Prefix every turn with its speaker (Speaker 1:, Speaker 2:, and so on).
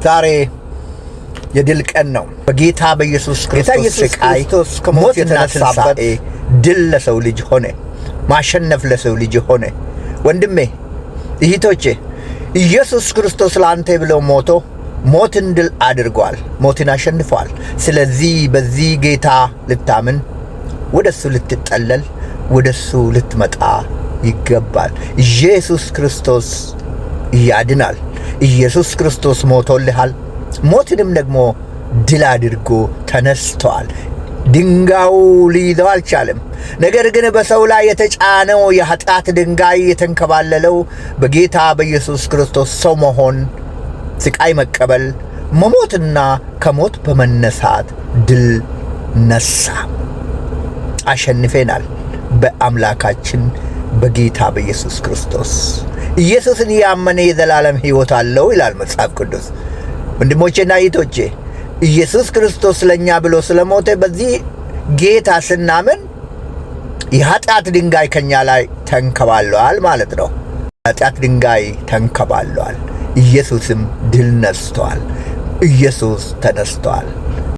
Speaker 1: ዛሬ የድል ቀን ነው። በጌታ በኢየሱስ
Speaker 2: ጌታ
Speaker 1: ክርስቶስ
Speaker 2: ኢየሱስ
Speaker 1: ስቃይ፣
Speaker 2: ክርስቶስ ከሞት
Speaker 1: ሞትና
Speaker 2: የተነሳበት
Speaker 1: ትንሣኤ ድል ለሰው ልጅ ሆነ። ማሸነፍ ለሰው ልጅ ሆነ። ወንድሜ፣ እህቶቼ፣ ኢየሱስ ክርስቶስ ለአንተ ብሎ ሞቶ ሞትን ድል አድርጓል። ሞትን አሸንፏል። ስለዚህ በዚህ ጌታ ልታምን፣ ወደሱ ልትጠለል፣ ወደሱ ልትመጣ ይገባል። ኢየሱስ ክርስቶስ ያድናል። ኢየሱስ ክርስቶስ ሞቶልሃል። ሞትንም ደግሞ ድል አድርጎ ተነስቷል። ድንጋዩ ሊይዘው አልቻለም። ነገር ግን በሰው ላይ የተጫነው የኃጢአት ድንጋይ የተንከባለለው በጌታ በኢየሱስ ክርስቶስ ሰው መሆን፣ ስቃይ መቀበል፣ መሞትና ከሞት በመነሳት ድል ነሳ። አሸንፌናል በአምላካችን በጌታ በኢየሱስ ክርስቶስ። ኢየሱስን ያመነ የዘላለም ሕይወት አለው ይላል መጽሐፍ ቅዱስ። ወንድሞቼና እህቶቼ፣ ኢየሱስ ክርስቶስ ለእኛ ብሎ ስለሞተ በዚህ ጌታ ስናምን የኃጢአት ድንጋይ ከኛ ላይ ተንከባለዋል ማለት ነው። የኃጢአት ድንጋይ ተንከባለዋል። ኢየሱስም ድል ነስቷል። ኢየሱስ ተነስቷል።